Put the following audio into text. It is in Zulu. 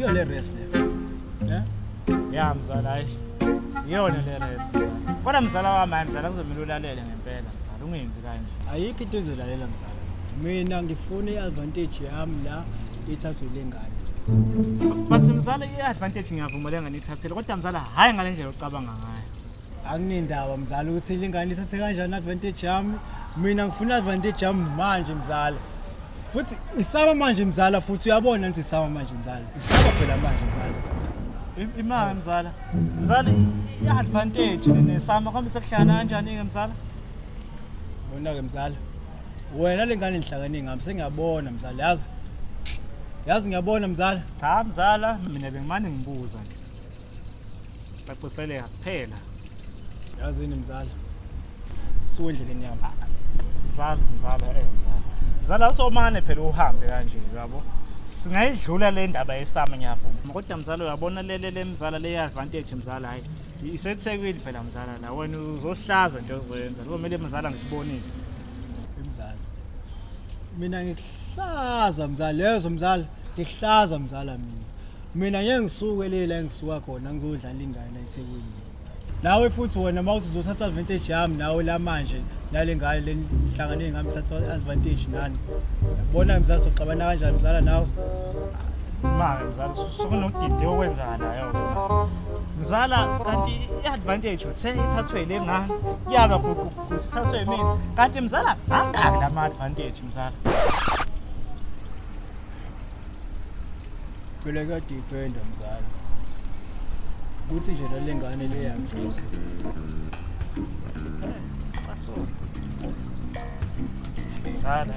Iyo le res le. Ne? Ya mzala hayi. Iyona le res. Kodwa mzala wami hayi mzala kuzomela ulalele ngempela mzala ungenzi kanje. Ayikho into ezolalela mzala. Mina ngifuna i-advantage yami la ithathwe le ngane. But mzala i-advantage ngiyavuma le ngane ithathele kodwa mzala hhayi ngale ndlela ocabanga ngayo. Anginendaba mzala ukuthi le ngane ithathe kanjani advantage yami. Mina ngifuna advantage yami manje mzala. Futhi isaba manje mzala futhi uyabona ukuthi isaba manje mzala. Isaba phela manje mzala. Imali mzala. Mzala i-advantage nesama kwami sekuhlangana kanjani-ke mzala? Bona-ke mzala. Wena le ngane nihlangane ngami sengiyabona mzala yazi. Yazi ngiyabona mzala. Cha mzala mina bengimane ngibuza nje. Caciseleka kuphela. Yazini mzala. Suka endleleni yami. Mzala, mzala, eh mzala. Mzala usomane phela uhambe kanje yabo. Singayidlula le ndaba yesama ngiyavuma. Kodwa mzala uyabona le le le mzala le advantage mzala hayi. IseThekwini phela mzala la wena uzohlaza nje ozoyenza. Kuzomele mzala ngikubonise. Mzala. Mina ngikuhlaza mzala lezo mzala. Ngikuhlaza mzala mina. Mina ngeke ngisuke le la engisuka khona ngizodlala ingane eThekwini. Nawe futhi wena uma uthi uzothatha advantage yami nawe la manje nale ngane le nhlangane ngami thatha advantage nani. Yabona mzala soxabana kanjani mzala nawe? Manje mzala sokunodide okwenzakalayo. Mzala kanti i-advantage uthe ithathwe le ngane kuyaba gugu ithathwe yimina kanti mzala angaki lama advantage mzala. Phela kuyadependa mzala. Kuthi nje le ngane le yangicasa. Mzala.